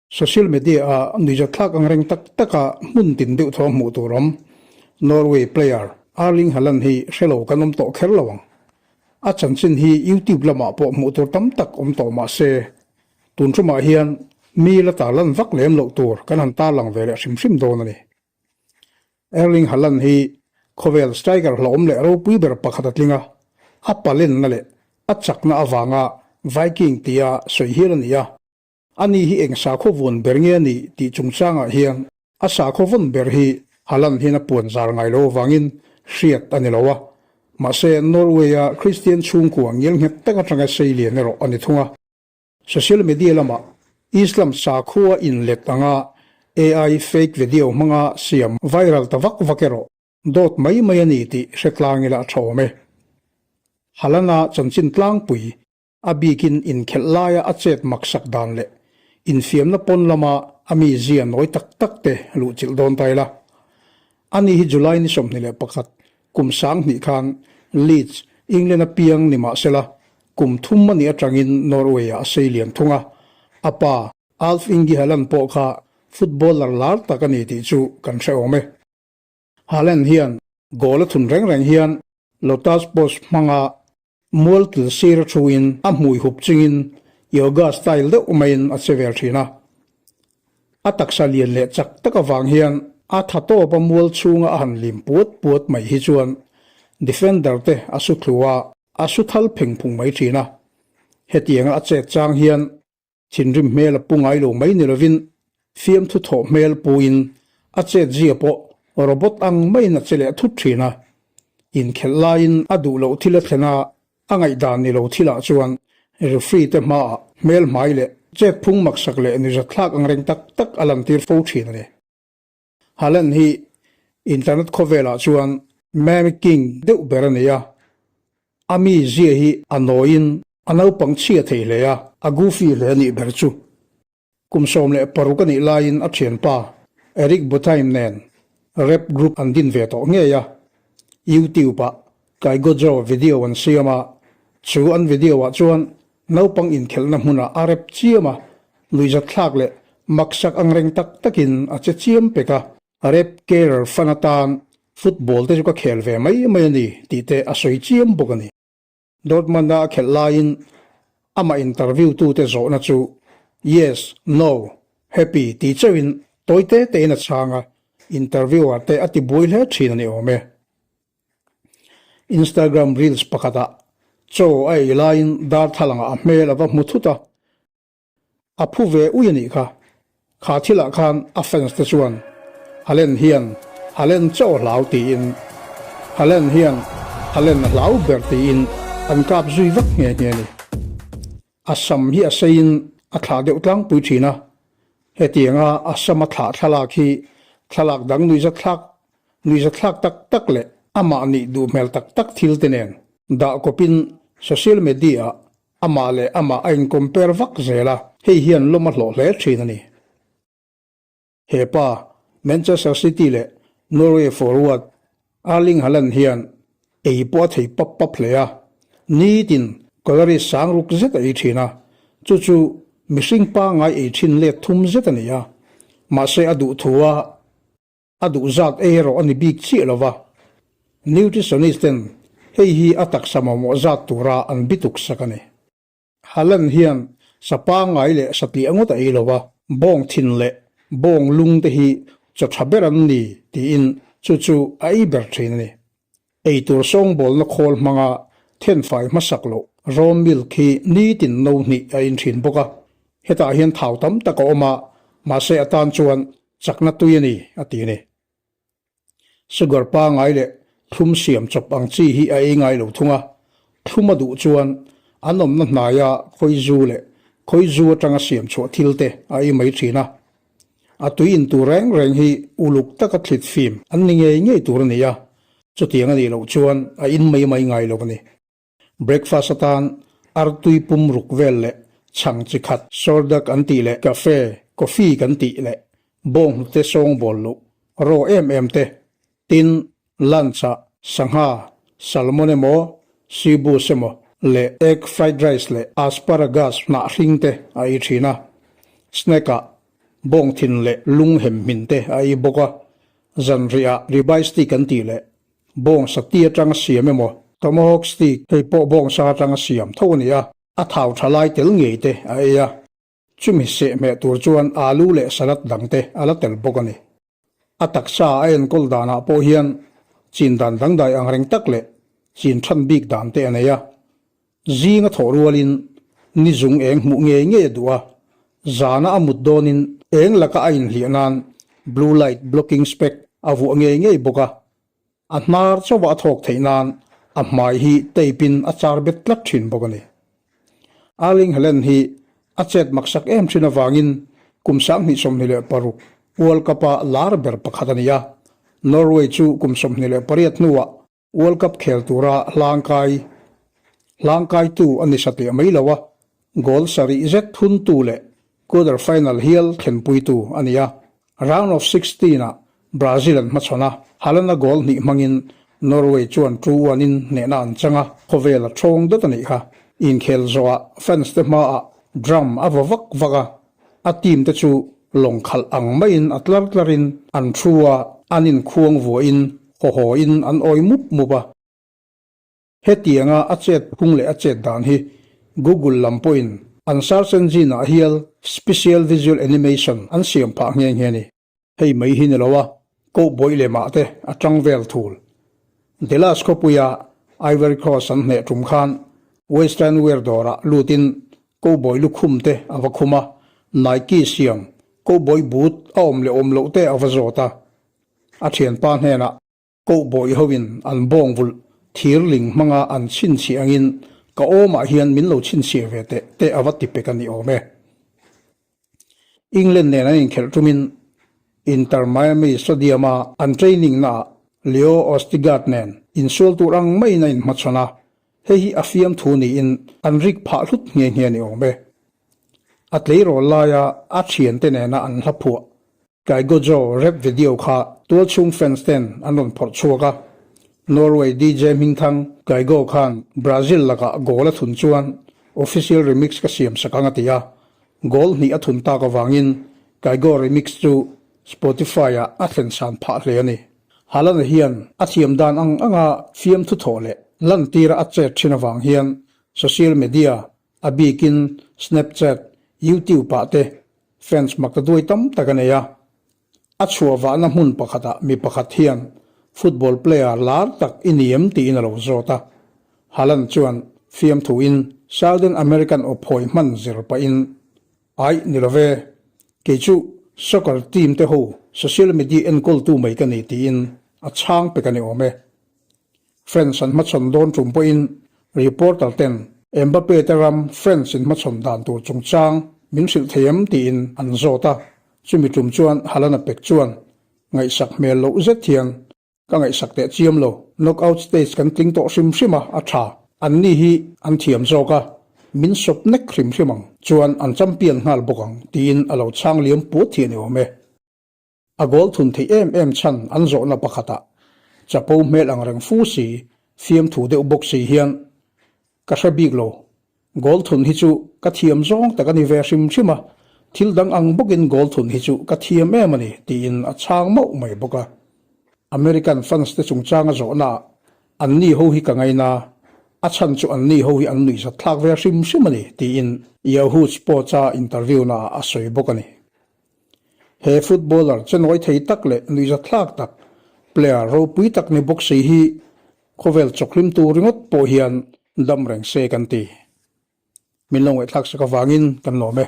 Social media ah nuihzatthlak ang reng tak taka hmun tin deuh thaw hmuh tur awm. Norway player Erling Haaland hi hre lo kan awm tawh kher lo ang. A chanchin hi YouTube lamah pawh hmuh tur tam tak awm tawh mah se, tun tumah hian mi la tarlan vak lem loh tur kan han tarlang ve leh hrim hrim dawn a ni. Erling Haaland hi khawvel striker hlauhawm leh ropui ber pakhat a tling a, a palenna leh a chakna avanga Viking tia sawi hial a ni a. Ani hi eng sakhaw vawn ber nge a nih tih chungchangah hian a sakhaw vawn ber hi Haaland hian a puan zar ngai lo avangin hriat a ni lo a. Mahse, Norway-a Kristian chhungkua ngial nghet tak atanga sei lian erawh a ni thung a. Social media lamah Islam sakhua inlet anga AI fake video hmanga siam viral ta vak vak erawh dawt mai mai a ni tih hre tlang ila a tha awm e. Haaland-a chanchin tlangpui A bikin inkhelh laia a chet maksak dan leh infiamna pawn lama a mi zia nawi tak tak te luhchilh dawn ta ila. Ani hi July ni 21 kum 2000 khan Leeds, England a piang ni mah sela kum thum a nih atangin Norway-ah a sei lian thung a. A pa, Alf Inge Haaland pawh kha footballer lar tak a ni tih chu kan hre awm e. Haaland hian goal a thun reng reng hian Lotus Post hmanga Mual kil sir a thuin a hmui hup chungin yoga style deuh maiin a che vel thin a. A taksa lian leh chak tak avang hian a tha tawp a mual chhunga a han lim puat puat mai hi chuan defender te a su thlu a, a su thal pheng phung mai thin a. Hetianga a chet chang hian Thinrim hmel a pu ngai lo mai ni lovin fiamthu thawh hmel puin a chet zia pawh robot ang maiin a che leh thut thin a. Inkhelh laiin a duh loh thil a thlen a, a ngaihdan ni lo thilah chuan referee te hmaah hmel hmai leh chet phung maksak leh nizathlak ang reng tak tak a lantir fo thin a ni. Haaland hi internet khawvelah chuan meme king deuh ber a ni a, a mi zia hi a nawiin a naupang chhia thei hle a, a goofy hle a nih ber chu. Kum 16 a nih laiin a thianpa Eric Botheim nen rap group an din ve tawh ngei a, YouTube-ah Kaigojo video an siam a, chu an video-ah chuan Naupang inkhelhna hmunah a rep chiam a, nuihzatthlak leh maksak angreng tak takin a che chiam pek a. Rep carer fan atan football te chu ka khel ve mai mai a ni tih te a sawi chiam bawk a ni. Dortmund-a a khelh laiin amah interview tute zawhna chu Yes, No, Happy tih chauhin tawi te tein a chhang a, interviewer te a ti buai hle thin a ni awm e. Instagram reels pakhatah chaw a ei laiin darthlalangah a hmel a va hmu thut a, a phu ve ui a nih kha. Kha thilah khan a fans te chuan Haaland hian Haaland chaw a hlau tiin Haaland hian Haaland a hlau ber tiin an kap zui vak nghe nghe a ni. A sam hi a seiin a thlah deuh tlangpui thin a, hetianga a sama thlah thlalak hi thlalak dang nuihzatthlak nuihzatthlak tak tak leh amah nih duh hmel tak tak thil te nen dah kawpin social media ah amah leh amah a in-compare vak zel a, hei hian lawm a hlawh hle thin a ni. He pa, Manchester City leh Norway forward Erling Haaland hian ei pawh a thei pap pap hle a, nitin calories sang ruk zet a ei thin a, chu chu mihring pangngai ei thin let thum zet a ni a, mahse a duh thu a a duh zat ei erawh a ni bik chiah lo va, nutritionist ten hei hi a taksa mamawh zat tura an bituk sak a ni. Haaland hian sa pangngai leh satliah ngawt a ei lo a, bawng thin leh bawng lung te hi chaw tha ber an ni tiin chu chu a ei ber thin a ni. Eitur sawngbawlna khawl hmanga thenfai hmasak loh raw milk hi nitin no hnih a in thin bawk a, hetah hian thau tam tak a awm a, mahse atan chuan chakna tui a ni, a ti a ni. Sugar pangai leh thlum siam chawp ang chi hi a ei ngai lo thung a, thlum a duh chuan an awmna hnaia khawizu leh khawizu atanga siam chhuah thil te a ei mai thin a. A tui in tur reng reng hi uluk taka thlit fim an ni ngei ngei tur a ni a, chutiang a nih loh chuan a in mai mai ngai lo a ni. Breakfast atan artui pum ruk vel leh chhang chi khat, sawrdak an tih leh cafe, coffee kan tih leh bawnghnute sawngbawl luh raw em em te, tin, lunch ah sangha, salmon emaw, seabass emaw leh egg fried rice leh asparagus hnah hring te a ei thin a. Snack ah. Bawng thin leh lung hem hmin te a ei bawk a, zanriah ribeye steak an tih leh bawng sa ti atanga siam emaw, tomahawk steak hei pawh bawng sa atanga siam tho a ni a, a thau tha lai tel ngei te a ei a. Chumi sehhmeh tur chuan alu leh salad dang te a la tel bawk a ni. A taksa a enkawl danah pawh hian chin dan dangdai ang reng tak leh chin than bik dan te a nei a. Zing a thawh rualin ni zung eng hmuh ngei ngei a duh a, zana a mut dawnin eng laka a inhliah nan blue light blocking spec a vuah ngei ngei bawk a. A hnar chauha a thawk theih nan a hmai hi tape in a char bet tlat thin bawk a ni. Erling Haaland hi a chet maksak em thin avangin kum 2026 World Cup-a lar ber pakhat a ni a, Norway chu kum 28 hnuah World Cup khel tura hlangkai hlangkaitu a ni satliah mai lo a, goal sarih zet thuntu leh quarter final hial thlenpuitu a ni a. Round of 16 ah Brazil an hmachhawn a, Haaland-a goal hnih hmangin Norway chuan 2-1 in hnehna an chang a, khawvel a thawng dawt a nih kha. Inkhel zawhah fans te hmaah drum a va vak vak a, a team te chu lawng khalh ang maiin a tlar tlarin an thu a, an inkhuang vuahin haw hawin an awi mup mup a. Hetianga a chet phung leh a chet dan hi Google lam pawhin an search engine ah hial special visual animation an siam phah nghe nghe a ni. Hei mai hi ni lo a, koh bawih leh mah te a tang vel thul. Dallas khawpuia Ivory Coast an hneh tum khan Western Wear dawrah lutin Cowboy lukhum te a va khum a, Nike siam Cowboy boot a awm leh awm loh te a va zawt a. A thianpa hnenah Koh bawih hoin an bawng vulh thir ling hmanga an chhinchhiah angin ka awmah hian min lo chhinchhiah ve teh teh a va ti pek a ni awm e. England nen an inkhelh tumin Inter Miami Stadium-a an training naah Leo Ostigard nen insual tur ang maiin a inhmachhawn a, hei hi a fiamthu niin an rik phah hlut nghe nghe a ni awm e. A tleirawl laia a thiante nena an hla phuah Kaigojo rap video kha tualchhung fans ten an rawn phawrh chhuak a, Norway DJ hmingthang Kygo khan Brazil lakah goal a thun chuan official remix ka siam sak ang a ti a, goal hnih a thun tak avangin Kygo remix chu Spotify-ah a thlen san phah hle a ni. Haaland-a hian a thiam dan ang anga fiamthu thawh leh lantira a chet thin avang hian social media, a bikin Snapchat, YouTube-ah te Fans mak ta duai tam tak a nei a, a chhuah vahna hmun pakhatah mi pakhat hian football player lar tak i ni em tiin a lo zawt a. Haaland chuan fiamthuin Southern American aw phawi hman zir pahin, Aih, ni lo ve. Kei chu soccer team te ho social media enkawltu mai ka ni tiin a chhang pek a ni awm e. France an hmachhawn dawn tum pawhin reporter ten Mbappe te ram France in hmachhawn dan tur chungchang min hrilh thei em tiin an zawt a, chumi tum chuan Haaland-a pek chuan ngaihsak hmel loh zet hian ka ngaihsak teh chiam lo, knockout stage kan tling tawh hrim hrim a, a tha. Anni hi an thiam zawk a, min sawp nek hrim hrim ang chuan an champion nghal bawk ang tiin a lo chhang liam puat hi a ni awm e. A goal thun theih em em chhan an zawhna pakhatah chapo hmel ang reng fu si, fiamthu deuh bawk si hian ka hre bik lo. Goal thun hi chu ka thiam zawng tak a ni ve hrim hrim a, thil dang ang bawkin goal thun hi chu ka thiam em a ni tiin a chhang mauh mai bawk a. American fans te chungchanga zawhnaah anni ho hi ka ngaina, a chhan chu anni ho hi an nuihzat thlak ve hrim hrim a ni tiin Yahoo Sports-a interview naah a sawi bawk a ni. He footballer chenawi thei tak leh nuihzathlak tak, player ropui tak ni bawk si hi khawvel chawkhlimtu ringawt pawh hian dam reng se kan ti. Min lo ngaihthlak sak avangin kan lawm e.